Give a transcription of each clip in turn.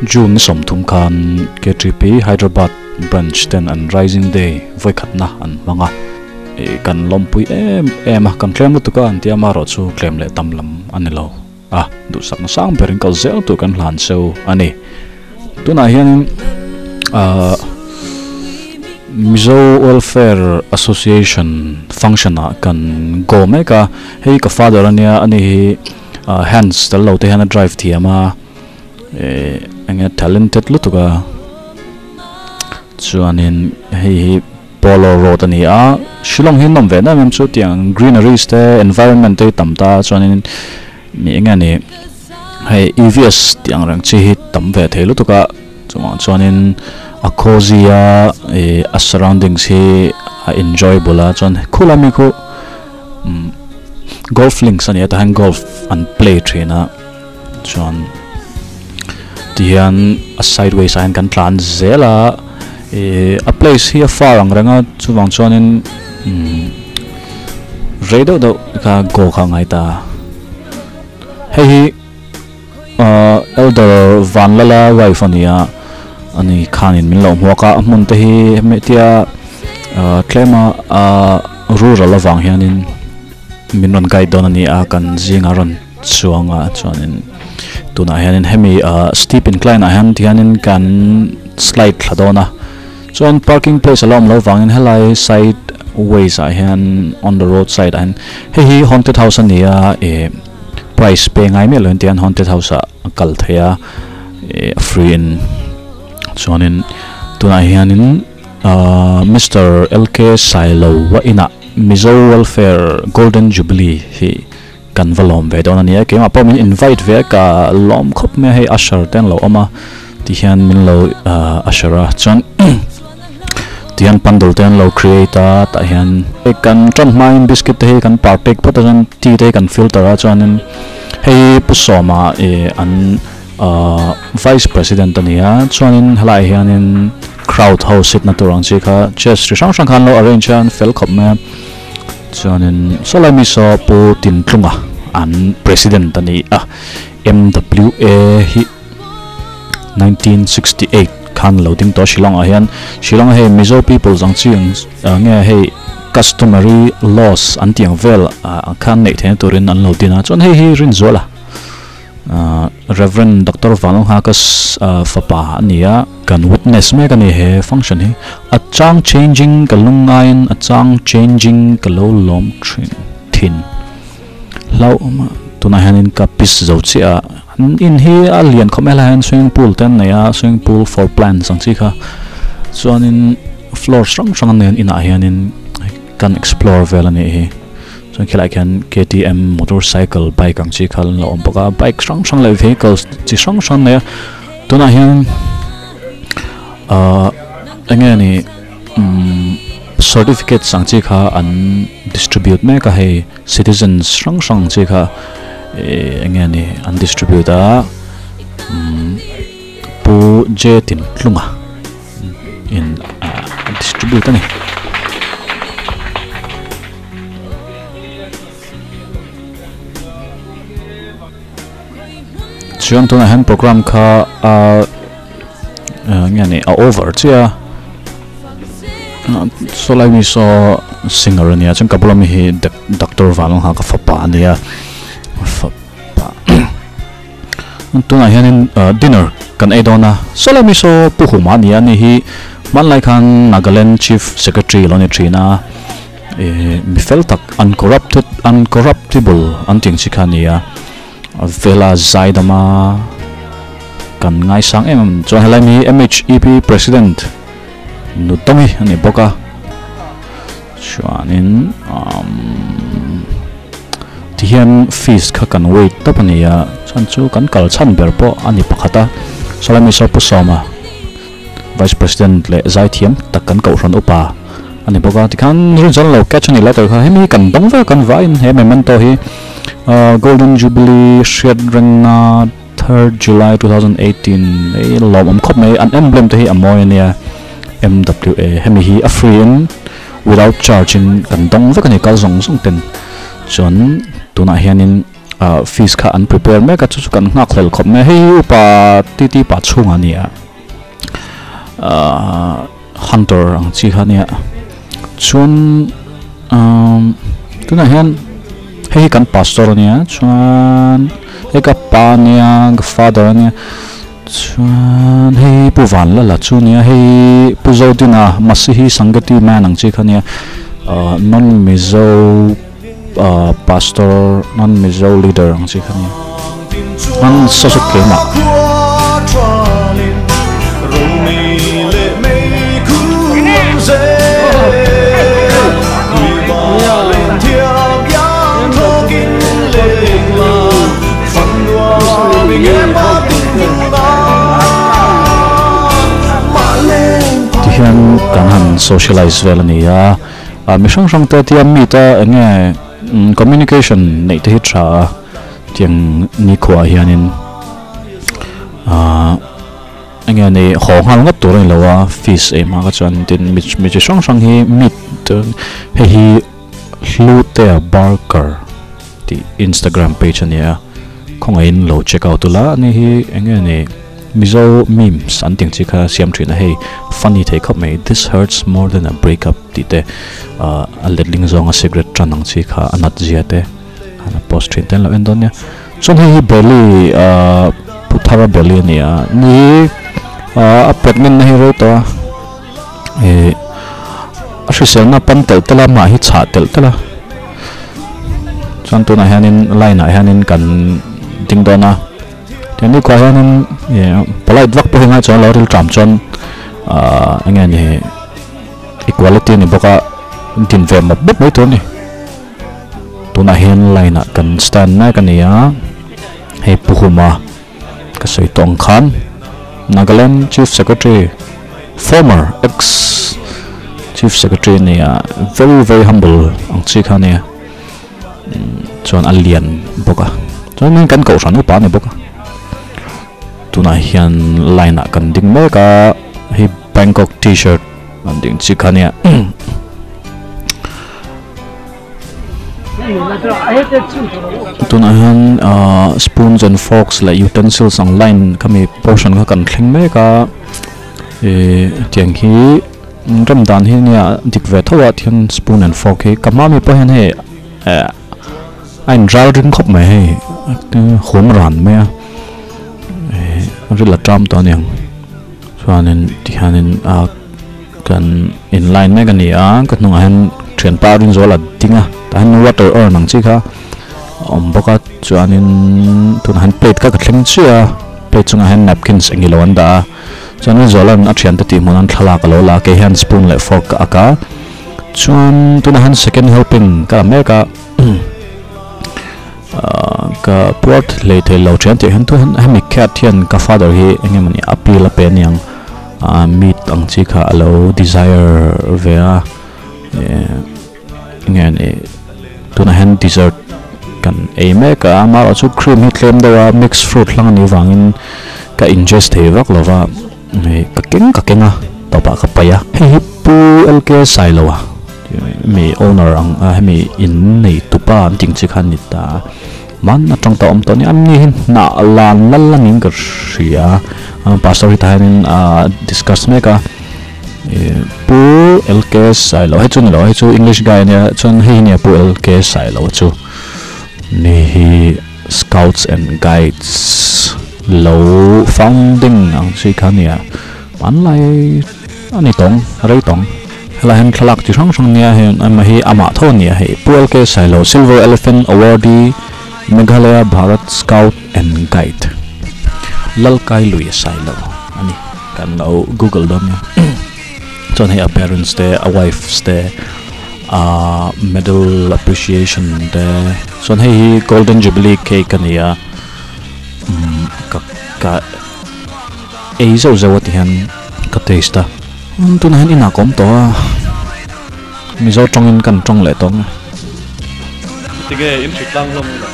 June ni 30 khan KTP Hyderabad branch ten an Rising Day vawikhatna an hmang a, ih kan lawmpui em em a, kan tlem lutuk a an tia amaherawhchu tlem leh tam lam a ni lo a, duhsakna sang berin kal zel tur kan hlan cheu a ni. Tunah hianin ahh Mizo Welfare Association function ah kan go mek a, hei ka father ania ani hi hands tel lo te hian a drive thiam a. Eh enge talented lutuk a chuanin hei hi Polo road a ni a Shillong hi nawm ve em em chu tiang greeneries te environment te hi tam ta chuanin mi enge ni hei EVs tih ang reng chi hi tam ve thei lutuk a chuvang chuanin a cozy a ih a surroundings hi a enjoyable a chuan khulai mi khu umm golf links a ni a tah hian golf an play thin a. Chuan tihian a sideways ah hian kan tlan zel a ihh a place hi a far ang reng a chuvang chuanin umm rei deuh deuh kha go kha a ngai ta hei hi ahh elder Vanlala wife a ni a ani khanin min lo hmuak a a hmun te hi hemi tia ahh tlem a ahh rural avang hianin min rawn guide dawn a ni a kan zingah rawn. Chuang a chuanin tunah hianin hemi ah steep incline ah hian tihianin kan slide thla dawn a chuan parking place a la awm loh vangin helai side ways ah hian on the road side ah hian hei hi haunted house a ni a ih price pe ngai miah loin tihian haunted house ah a kal theih a ih a free in chuanin tunah hianin ah Mister L K Sailo a inah Mizo Welfare Golden Jubilee hi. Kan va lawm ve dawn a nia, keimah pawh min invite ve a, ka lawm khawp mai a, hei usher te an lo awm a tihian min lo usher a, chuan tihian pandal te an lo create a tah hian kan tan hmain biscuit te hi kan partake phawt a chuan tea te hi kan filter a chuanin hei Pu Sawma ih an vice president a ni a chuanin helaiah hianin crowd ho sit na tur ang chi kha chairs chi hrang hrang kha an lo arrange a an fel khawp mai a. Chuanin sawlai mi saw Pu Tintlunga an President a ni a, MWA hi 1968 khan lo ding tawh a Shillong ah hian. Shillong ah hei Mizo people ang chi ang nge hei customary laws an tih ang vel khan neih theihna turin an lo din a. Chuan hei hi Rinzuala Rev. Doctor Vanlalnghaka fapa a ni a, kan witness mek a ni he function hi. A chang changing ka lungngaiin a chang changing ka lo lawm thin thin hlauh tunah hianin ka pis zo chiah a, an in hi a lian khawp mai helaiah hian swimming pool te an nei a, swimming pool for plants ang chi kha chuanin floor hrang hrang an nei an inah hianin kan explore vel a nih hi. Chuan khilaiah khian KTM motorcycle bike ang chi kha an lo awm bawk a bike hrang hrang leh vehicles chi hrang hrang an nei a tunah hian ahh eng nge ni umm certificates ang chi kha an distribute mek a hei citizens hrang hrang ang chi kha ih eng nge ni an distribute a umm Pu J Tintlunga in a distribute a ni. Chuan tunah hian program kha a nge ni a over chiah a sawlai mi saw singer a nia chuan ka bula mi hi doctor Vanlalnghaka ka fapa a nia fapa tunah hianin dinner kan ei dawn a sawlai mi saw Pu Huma a nia ani hi hmanlai khan Nagaland chief secretary lo ni thin a. Ih mi fel tak uncorrupted uncorruptible an tih ang chi kha a ni a vela zaidama kan ngaisang em em chuan helai mi M_H_E_P president nu Tawngi a ni bawk a chuanin umm tihian fees kha kan wait tawp a ni a chuan chu kan kal chhan ber pawh a ni pakhat a sawlai mi saw Pu Sawma. Vice President leh zaithiam tak kan kohhran upa a ni bawk a, tikhan rinchhan lo catch a ni letter kha hemi kan dawng vek a kan vaiin he memento hi Golden Jubilee hriat rengna third July 2018 ei lawmawm khawp mai an emblem te hi a mawi a nia MWA hemi hi a free in without charge in kan dawng vek a ni kal zawng zawng ten chuan tunah hianin. Feast kha an prepare mek a chu chu kan nghak hlel khawp mai a hei hi upa titi pah chhungah a ni a ahh hunter ang chi kha a nia chuan umm tunah hian hei hi kan pastor a nia chuan hei ka pa a nia ka father a nia chuan hei hi pu vanlala chu a nia hei hi pu zodina masihi sangeti man ang chi kha a nia ahh non mizo. Ahh pastor non mizo leader ang chi kha nia an saw saw keimah. Tihian kan han socialize vel a ni a. Ah mi hrang hrang te tia meet a eng nge communication neih te hi tha a tiang nikhua ah hianin ah eng nge ni haw nghal ngawt tur a ni lo a fees ei hma kha chuan tin mi mi chi hrang hrang hi meet hei hi Hlutea Barker tih Instagram page a ni a khawngaihin lo check out ula ani hi eng nge ni. Mizo memes an tih ang chi kha siam thin a hei funny thei khawp mai this hurts more than a break up tih te ah a letling zawnga cigarette tan ang chi kha a nat zia te a post thin te an lo en dawn nia chuan hei hi Belly ah Pu Thara Belly a ni a ni ah a pregnant na hi rei tawh a ih a hriselna pan telh telh a mah hi chhah telh telh a chuan tunah hianin line ah hianin kan ding dawn a. Tiang ni khuah hianin ih polite vak pawh hi ngai chuan lo ril ṭam chuan ahh eng nge ni equality a ni bawk a din ve mawp mawp mai tur a ni. Tunah hian line ah kan stand mek a ni a hei Pu Huma ka sawi tawh ang khan Nagaland Chief Secretary former ex Chief Secretary a ni a very very humble ang chi kha a ni a. Chuan a lian bawk a chuan kan kohhran upa a ni bawk a tunah hian line ah kan ding mek a hei Bangkok tshirt an ding chi kha ania tunah hian ahh spoons and forks leh utensils ang line khami portion kha kan thleng mek a ihh tiang hi. Rem dan hi nia dik ve tho a thian spoon and fork hi ka hma mi pawh hian hei eh a in ral ring khawp mai hei hum ran mai a eh ril a ṭam tawh aniang chuanin tihianin ah kan in line mek a ni a ka hnungah hian thianpa Rinzuala a ding a tah hian water urn ang chi kha a awm bawk a chuanin tunah hian plate kha ka thleng chiah a plate chungah hian napkins eng ilo an dah a. Chuan Rinzuala'n a thiante tih hmun an thlalak a lo la a, kei hian spoon leh fork ka ak a, chuan tunah hian second helping ka la mek a, ahh ka puar hlei thei lo thian tih hian tu hian hemi cat hian ka father hi eng emaw ni appeal a pe aniang ahh meat ang chi kha a lo desire ve a eh enge ni tunah hian dessert kan ei mek a amaherawh chu cream hi tlem deuh a mix fruit hlang anih vangin ka ingest thei vak lo va hei ka keng ka keng a tawpah ka paih a hei hi pu L K Sailoa mi owner ang a hemi in nei tupa an tih ang chi kha a ni ta a hman atang tawh a awm tawh a ni ani hi hnah lan lal a niin ka hria a pastor hi tah hianin a discuss mek a. Pu LK Sailo hei chu ni lo hei chu English guy ania chuan hei hi nia Pu LK Sailo chu ni hi Scouts and Guides lo founding ang chi kha nia hmanlai a ni tawng rei tawng helai hian thlalak chi hrang hrang nia hei emaw hi amah tho ania hei Pu LK Sailo Silver Elephant Awardee Meghalaya Bharat Scout and Guide Lalkailui Sailo a ni. Kan lo google dawn nia chuan hei a parents te a wife te ahh medal appreciation te chuan hei hi golden jubilee cake a ni a umm ka ka ei zeuh zeuh a ti hian ka taste a tunah hian inah ka awm tawh a mizo tawngin kan tawng leh tawh ang e. Tinge in hri tlang hlawm ila?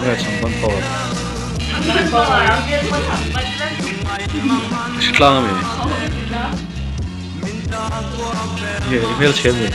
Nge chhang ban tawp? Hri tlang ami? Nge i hmelchhe ami?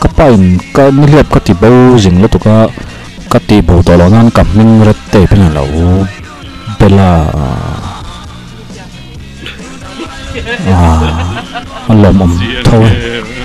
Ka pa in ka nihliap ka ti bo zing lutuk a, ka tih bo tawh loh nan ka hming red tape in a lo bel a, a lawmawm tho e.